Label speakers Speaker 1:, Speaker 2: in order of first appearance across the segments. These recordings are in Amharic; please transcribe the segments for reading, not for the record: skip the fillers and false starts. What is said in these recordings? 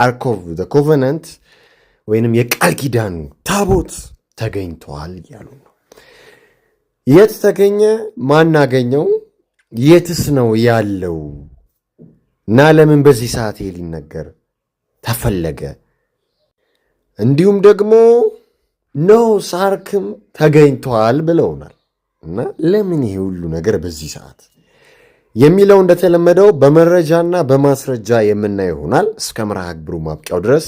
Speaker 1: Ark of the Covenant ወይንም የቃል ኪዳኑ ታቦት ተገኝተዋል እያሉ ነው። የት ተገኘ? ማን አገኘው? የትስ ነው ያለው? እና ለምን በዚህ ሰዓት ይሄ ሊነገር ተፈለገ? እንዲሁም ደግሞ Noah's Ark ም ተገኝተዋል ብለውናል። እና ለምን ይሄ ሁሉ ነገር በዚህ ሰዓት የሚለው እንደተለመደው በመረጃና በማስረጃ የምናየው ይሆናል። እስከ መርሃ ግብሩ ማብቂያው ድረስ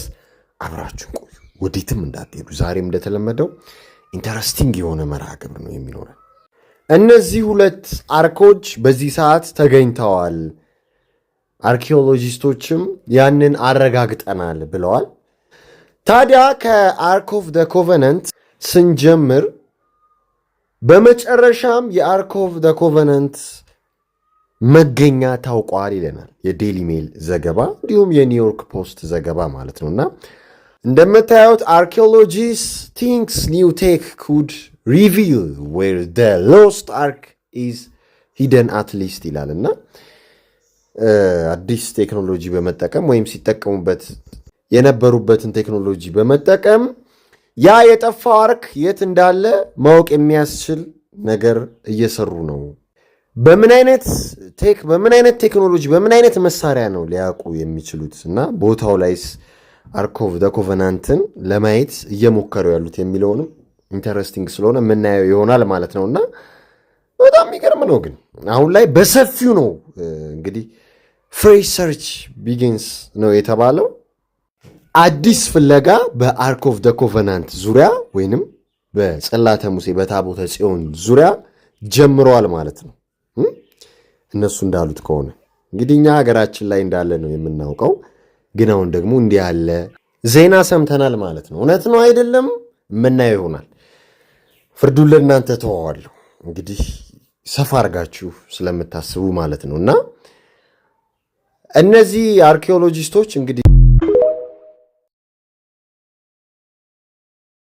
Speaker 1: አብራችሁን ቆዩ፣ ወዴትም እንዳትሄዱ። ዛሬም እንደተለመደው interesting የሆነ መርሃ ግብር ነው የሚኖረን። እነዚህ ሁለት ark ኦች በዚህ ሰዓት ተገኝተዋል፣ አርኪኦሎጂስቶችም ያንን አረጋግጠናል ብለዋል። ታዲያ ከ Ark of the Covenant ስንጀምር በመጨረሻም የ Ark of the Covenant መገኛ ታውቋል ይለናል የ Daily Mail ዘገባ፣ እንዲሁም የ New York Post ዘገባ ማለት ነው። እና እንደምታዩት "Archaeologists thinks new tech could reveal where the lost ark is hidden at least" ይላል። እና አዲስ ቴክኖሎጂ በመጠቀም ወይም ሲጠቀሙበት የነበሩበትን ቴክኖሎጂ በመጠቀም ያ የጠፋው ark የት እንዳለ ማወቅ የሚያስችል ነገር እየሰሩ ነው። በምን አይነት tech፣ በምን አይነት ቴክኖሎጂ፣ በምን አይነት መሳሪያ ነው ሊያውቁ የሚችሉት እና ቦታው ላይስ Ark of the Covenant ን ለማየት እየሞከሩ ያሉት የሚለውንም interesting ስለሆነ የምናየው ይሆናል ማለት ነው። እና በጣም የሚገርም ነው። ግን አሁን ላይ በሰፊው ነው እንግዲህ fresh search begins ነው የተባለው። አዲስ ፍለጋ በ Ark of the Covenant ዙሪያ ወይንም በጽላተ ሙሴ፣ በታቦተ ጽዮን ዙሪያ ጀምረዋል ማለት ነው። እነሱ እንዳሉት ከሆነ እንግዲህ እኛ ሀገራችን ላይ እንዳለ ነው የምናውቀው። ግን አሁን ደግሞ እንዲህ ያለ ዜና ሰምተናል ማለት ነው። እውነት ነው አይደለም የምናየው ይሆናል። ፍርዱን ለእናንተ ተዋዋለሁ። እንግዲህ ሰፋ አድርጋችሁ ስለምታስቡ ማለት ነው። እና እነዚህ አርኪኦሎጂስቶች እንግዲህ